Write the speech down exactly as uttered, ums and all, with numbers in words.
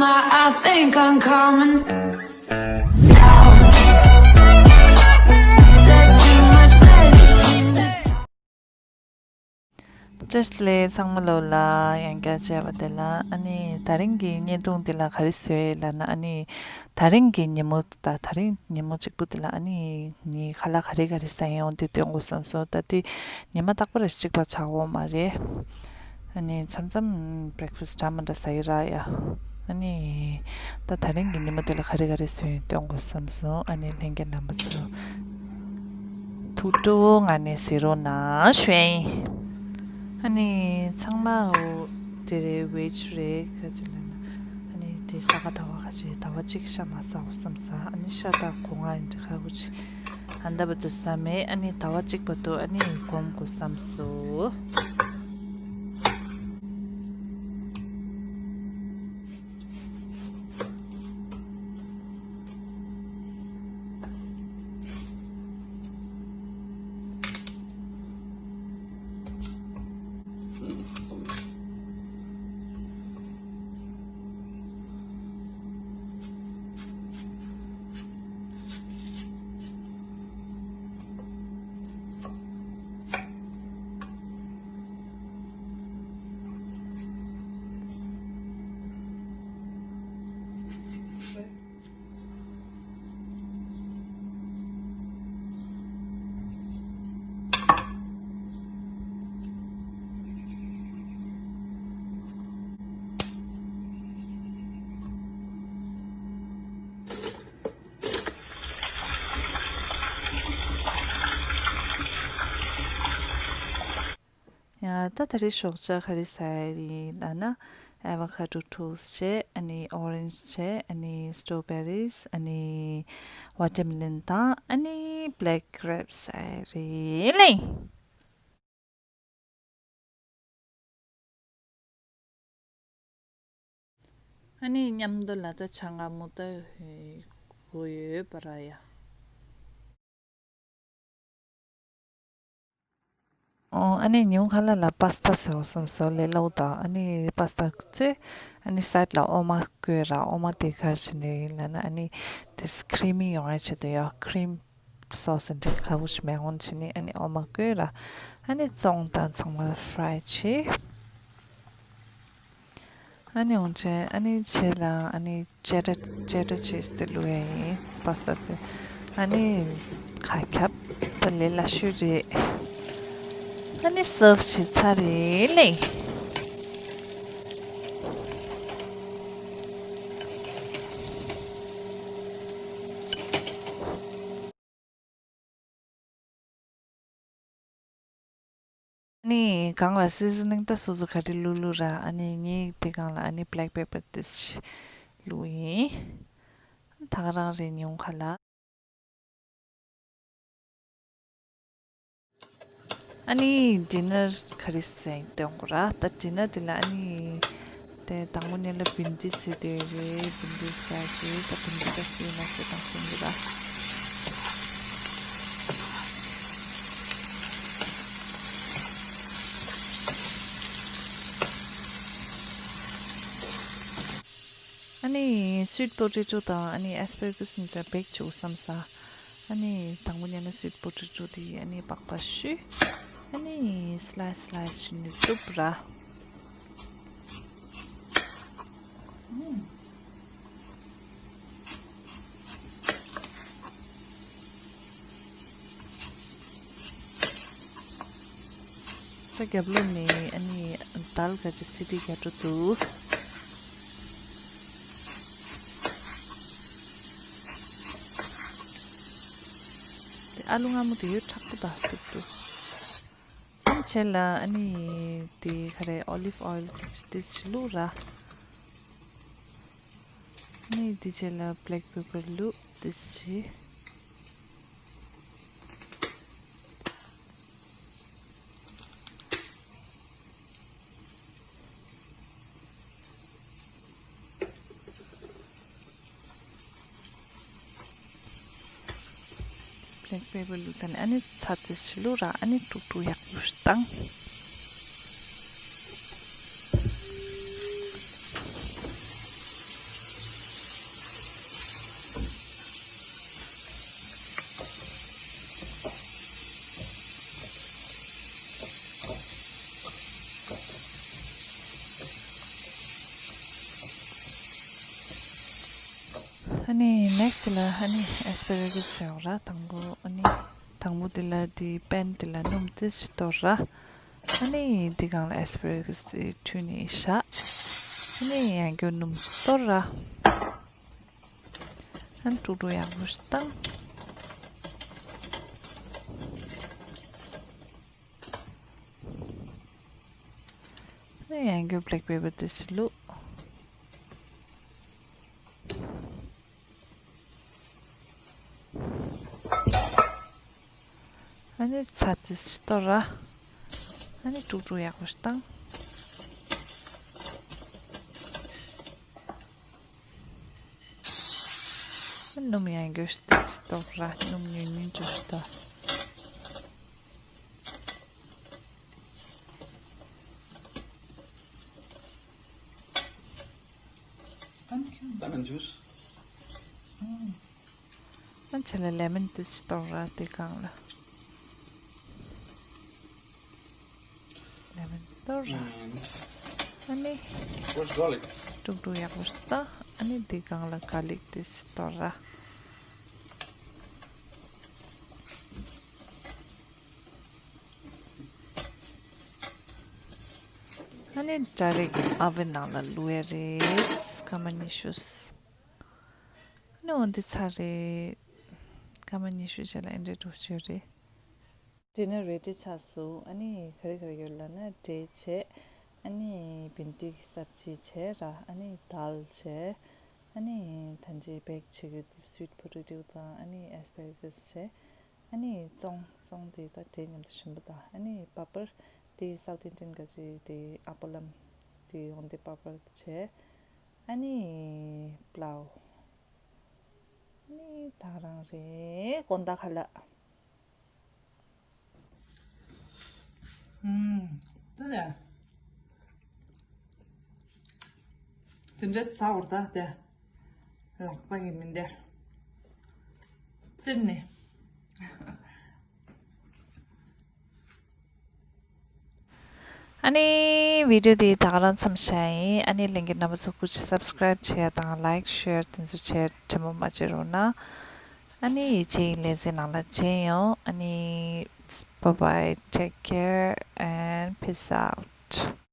I think I'm coming down. There's too much medicine. བཀྲ་ཤིས་བདེ་ལེགས། ཚང་མ་ལོ་ལ་ཡང་བསྐྱར་མཇལ་བ་དེ་ལ། ཨ་ནི་དེ་རིང་གི་བརྙན་ཐུང་འདི་ལ་ག་རེ་བཟོས་ལབ་ན། ཨ་ནི་དེ་རིང་གི་ཉིན་མོ་དང་དེ་རིང་ཉིན་མོ་གཅིག་པུ་འདི་ལ་ཨ་ནི་ངའི་ཁ་ལག་ག་རེ་ག་རེ་ཟ་ཡོང་འདི་སྟོན་དགོས་བསམ་སོང་། ད་འདི་ཉི་མ་རྟག་པར་གཅིག་པ་ཆགས་ཡོད་མ་རེད། ཨ་ནི་མཚམས་མཚམས་བྷེ་རེག་ཕ་སི་འདྲ་མི་འདྲ་ཟ་ཡི་ར་ཡ། ཨ་ནི་ད་དེ་རིང་གི་ཉིན་མོ་འདི་ལ་ག་རེ་ག་རེ་བཟོས་ཡོང་སྟོན་དགོས་བསམ་སོང་། ཨ་ནི་ལྷན་རྒྱས་རྣམ་པ་ཚོ་ཐུགས་སྤྲོ་བོ་ངང་ནས་གཟིགས་རོགས་གནང་ཞུ་ཡིན། ཨ་ནི་ཚང་མ་འོ་དེ་རེད། ཝེ་ཇི་རེད། ག་ཅི་ལབ་ན། ཨ་ནི་དེ་ས་ག་ཟླ་བ་ག་ཅི་ཟླ་བ་གཅིག་ཤ་མ་ཟ་དགོས་བསམ་ས། ཨ་ནི་ཤ་དང་སྒོ་ང་ཡིན་འདྲ་ཁ་བོ་ཅི། ཨ་ད་བར་དུ་ཟ་མེད། ཨ་ནི་ཟླ་བ་གཅིག་བར་དུ་ཨ་ནི་སྒོམ་དགོས་བསམ་སོང་། ཡ་ད་ད་རེས་ཞོགས་ཇ་ག་རེ་ཟ་ཡི་ཡིན་ལབ་ན། ཨེ་ཝ་ཀ་ཌོ་ཊོ་སི་ཊི་བྱས། ཨ་ནི་ཨོ་རེན་ཇི་བྱས། ཨ་ནི་སི་ཊོ་བེ་རིས། ཨ་ནི་ཝ་ཊར་མེ་ལོན་དང་ཨ་ནི་བྷེ་ལེག་གྷི་རེབ་སི་ཟ་ཡི་ཡིན་ལེ། ཨ་ནི་མཉམ་དུ་ལ་ད་ཆང་ག་མུ་ད་དགོས་ཡོད་པ་ར་ཡ། ཨོ་ཨ་ནི་ཉུང་ཁ་ལ་ལ་པ་སི་ཏ་བཟོ་བསམ་སོང་ལས་སླ་བོ་དང་། ཨ་ནི་པ་སི་ཏ་བཙོས། ཨ་ནི་སའེ་ཌི་ལ་འོ་མ་བསྐོལ་ར། འོ་མ་དེ་ག་རེ་བྱས་ནས་ཡིན་ལབ་ན། ཨ་ནི་དེ་ཁི་རི་མི་ཡོང་ཡ་ཆེད་དུ་ཡ། ཁི་རིམ་སོ་སི་འདི་ག་བོ་ཞིག་མེད་འོང་བྱས་ནས། ཨ་ནི་འོ་མ་བསྐོལ་ར། ཨ་ནི་བཙོང་དང་ཚང་མ་ཕི་རའི་བྱས། ཨ་ནི་འོང་བྱས་ཨ་ནི་བྱས་ལ་ཨ་ནི་ཅེ་ཌར་ཅེ་ཌར་ཆིས་དེ་བླུགས་ཡ་ཡིན། པ་སི་ཏ་དེ་ཨ་ནི་ཁ་ཁྱབ་ད་ལས་སླ་ཤོས་རེད། ཨ་ནི་སརབ་བྱས་ཚར་རེད་ལེ། ཨ་ནི་སྒང་ལ་སི་ཛི་ནིང་ད་སོ་སོ་ག་རེ་བླུགས་བླུགས་ར། ཨ་ནི་ངས་དེ་སྒང་ལ་ཨ་ནི་བྷེ་ལེག་པེ་པར་ཏིས་བླུགས་ཡིན། ད་ག་རང་རེད་ཉུང་ཁ་ལ། ཨ་ནི་ཌི་ནར་ག་རེ་ཟ་ཡིན་སྟོན་དགོས་ར། ད་ཌི་ནར་དེ་ལ་ཨ་ནི་དེ་དང་པོ་ཉིད་ལ་བིན་ཌི་བཟོས་དེ་རེད། བིན་ཌི་ཟ་རྗེས་ད་བིན་ཌི་ད་སི་ན་སི་དང་ཤིང་གི་ར། ཨ་ནི་སུའིཊ་པོ་ཊེ་ཊོ་དང་ཨ་ནི་ཨེ་སི་པེ་ར་གྷ་སི་གཉིས་ཆ་བེག་བྱེད་དགོས་བསམ་ས། ཨ་ནི་དང་པོ་ཉིད་ལ་སུའིཊ་པོ་ཊེ་ཊོ་དེ་ཨ་ནི་པགས་པ་བཤུས། ཨ་ནི་སི་ལའི་སི་སི་ལའི་སི་བྱས་ནས་གཏུབ་ར། ད་རྒྱབ་ལོགས་ནས་ཨ་ནི་དལ་ག་ཅིག་སི་ཊི་རྒྱག་འགྲོ་འདུག། དེ་ཨ་ལུ་མངར་མོ་དེ་ཡོད་དྲག་པོ་དང་འདུག་འདུག། ཨ་ནི་བྱས་ལ་ཨ་ནི་དེ་ག་རེ་ཨོ་ལིབ་ཨོ་ཡལ་ག་ཅིག་ཏིས་ཞིག་བླུགས་ར། ཨ་ནི་དེ་རྗེས་ལ་བྷེ་ལེག་པེ་པར་བླུགས་ཏིས་ཞིག། བྷེ་ལེག་པེ་པར་བླུགས་ཚར་ནས་ཨ་ནི་ཚྭ་ཏིས་ཞིག་བླུགས་ར། ཨ་ནི་དཀྲུག་དཀྲུག་ཡག་པོ་ཞིག་བཏང་། ཨ་ནི་ནེག་སི་ལ་ཨ་ནི་ཨེ་སི་པེ་ར་གི་སི་ཡོང་ར། དང་པོ་ཨ་ནི་དང་པོ་དེ་ལ་དེ་པེན་དེ་ལ་སྣུམ་ཏོག་ཙམ་གཏོར་ར། ཨ་ནི་དེ་སྒང་ལ་ཨེ་སི་པེ་ར་གི་སི་དེ་འཁྲུད་ནས་བཞག་ཨ་ནི་ཡང་བསྐྱར་སྣུམ་གཏོར་ར། ཨ་ནི་དཀྲུག་དཀྲུག་ཡག་པོ་ཞིག་བཏང་། ཨ་ནི་ཡང་བསྐྱར་བྷེ་ལེག་པེ་པར་ཏོག་ཙམ་བླུགས། ཨ་ནི་ཚྭ་ཏོག་ཙམ་གཏོར་ར། ཨ་ནི་དཀྲུག་དཀྲུག་ཡག་པོ་ཞིག་བཏང་། སྣུམ་ཡང་བསྐྱར་ཏོག་ཙམ་གཏོར་ར། སྣུམ་ཉུང་ཉུང་ཅིག་གཏོར། ལེ་མོན་ཇུས། ཨ་ནི་ཆ་ལ་ལེ་མོན་ཏོག་ཙམ་གཏོར་ར། དེ་སྒང་ལ་ལེ་མོན་གཏོར་ར། ཨ་ནི་དཀྲུག་དཀྲུག་ཡག་པོ་ཞིག་བཏང་། ཨ་ནི་དེ་སྒང་ལ་གྷར་ལིག་ཏོག་ཙམ་གཏོར་ར། ཨ་ནི་ཌའི་རེག་ཨ་ཝན་ནང་ལ་བླུག་ཡ་རེད། སྐར་མ་ཉི་ཤུ། ཨ་ནི་འོ་འདི་ཚར་རེད། སྐར་མ་ཉི་ཤུ་རྗེས་ལ་ཨེ་འདྲས་འགྲོ་རྒྱུ་རེད། ཌི་ནར་རེ་ཌི་ཆགས་སོང་། ཨ་ནི་ག་རེ་ག་རེ་ཡོད་ལབ་ན་འབྲས་བྱས། ཨ་ནི་བིན་ཌི་གི་སབ་ཇི་བྱས་ར། ཨ་ནི་དཱལ་བྱས། ཨ་ནི་ད་ཅི་བེག་བྱེད་རྒྱུ་དེ་སུའིཊ་པོ་ཊེ་ཊོ་དང་ཨ་ནི་ཨེ་སི་པེ་ར་གྷས་བྱས། ཨ་ནི་བཙོང་བཙོང་དེ་ད་འབྲས་མཉམ་དུ་ཞིམ་པོ་དང་། ཨ་ནི་པ་པར་དེ་སའུཐ་ཨིན་ཌི་ཡན་ག་ཅི་དེ་ཨ་པ་ལམ་དེ་འོ་འདི་པ་པར་བྱས། ཨ་ནི་པླའོ། ཨ་ནི་ད་རང་རེད། དགོང་དག་ཁ་ལག་ཨུམ། ད་ལས། དེ་འདྲ་ཟ་བར་ད་དེ། ལག་པ་གིས་མི་འདེར། བཙིར་ནས། ཨ་ནི་བི་ཌིའོ་འདི་ད་ག་རང་མཚམས་བཞག་ཡིན། ཨ་ནི་ལྷན་རྒྱས་རྣམ་པ་ཚོ་སྐུ་མཁྱེན་སབ་སི་ཀ་རའིབ་བྱེད་ཡ་དང་ལའིག་ཤེར་དེ་ཚོ་བྱེད་དྲན་པ་མ་བརྗེད་རོགས་གནང་། ཨ་ནི་ཡིད་ཆེས་ཡིན་ལེ་ཚན་ནང་ལ་མཇལ་ཡོང་། ཨ་ནི་bye bye, take care and peace out.